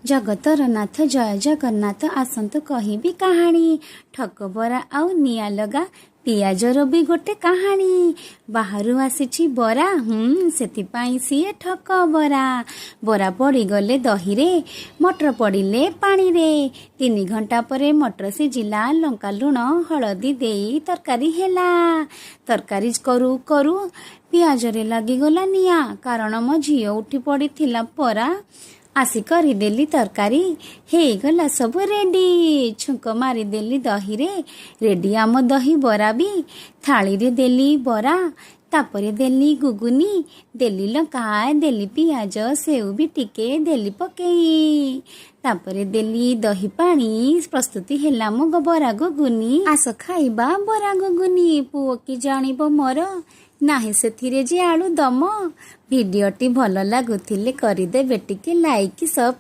ଜଗତର ନାଥ ଜୟ ଜଗନ୍ନାଥ। ଆସନ୍ତୁ କହିବି କାହାଣୀ, ଠକ ବରା ଆଉ ନିଆଁ ଲଗା ପିଆଜର ବି ଗୋଟେ କାହାଣୀ। ବାହାରୁ ଆସିଛି ବରା, ସେଥିପାଇଁ ସିଏ ଠକ ବରା। ବରା ପଡ଼ିଗଲେ ଦହିରେ, ମଟର ପଡ଼ିଲେ ପାଣିରେ। 3 ଘଣ୍ଟା ପରେ ମଟର ସିଝିଲା, ଲଙ୍କା ଲୁଣ ହଳଦୀ ଦେଇ ତରକାରୀ ହେଲା। ତରକାରୀ କରୁ କରୁ ପିଆଜରେ ଲାଗିଗଲା ନିଆଁ, କାରଣ ମୋ ଝିଅ ଉଠି ପଡ଼ିଥିଲା ପରା। ଆସି କରିଦେଲି ତରକାରୀ, ହେଇଗଲା ସବୁ ରେଡି। ଛୁଙ୍କ ମାରିଦେଲି ଦହିରେ, ରେଡି ଆମ ଦହି ବରା ବି। ଥାଳିରେ ଦେଲି ବରା, ତାପରେ ଦେଲି ଗୁଗୁନି, ଦେଲି ଲଙ୍କା, ଦେଲି ପିଆଜ, ସେଉ ବି ଟିକେ ଦେଲି ପକେଇ। ତାପରେ ଦେଲି ଦହି ପାଣି। ପ୍ରସ୍ତୁତି ହେଲା ମୋ ବରା ଗୁଗୁନି। ଆସ ଖାଇବା ବରା ଗୁଗୁନି। ପୁଅ କି ଜାଣିବ ମୋର ନାହିଁ ସେଥିରେ ଯେ ଆଳୁ ଦମ। ଭିଡ଼ିଓଟି ଭଲ ଲାଗୁଥିଲେ କରିଦେବେ ଟିକେ ଲାଇକ୍, ସବ୍।